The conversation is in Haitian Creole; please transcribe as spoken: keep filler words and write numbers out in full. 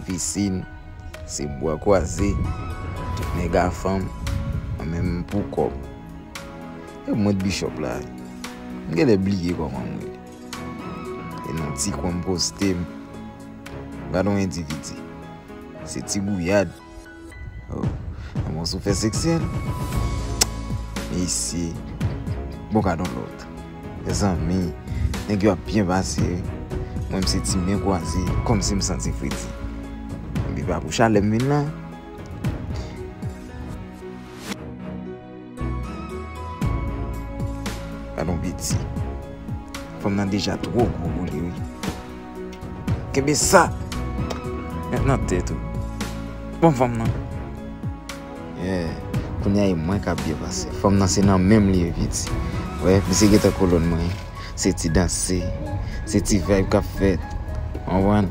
pisin, se bwa kwaze, tout nèg a fanm, mwen menm m pou kòb. E mwen t Bishop la, m genlè bliye kòman m rele. E nan ti kwen m poste m. Gade yon endividi. Se Ti Gouyad. Oh, yon mòso fè seksyèl. Mesye. Bon, gade yon lòt. Mezanmi, nèg yo ap byen pase, wi. Mwen, m se ti men kwaze, kòmsi m santi fredi. Epi pa pou chalè m vin la. Gade yon piti. Fanm nan deja twò gwo pou li, wi. Kenbe sa! Nèt nan tèt ou. Bon fanm nan. Yeah. Kounye a e mwen k ap byen pase. Fanm nan se nan men m li ye piti. Wè, misye gentan kolonn mwen. Se ti danse. Se ti vibe k ap fèt. Ou konprann?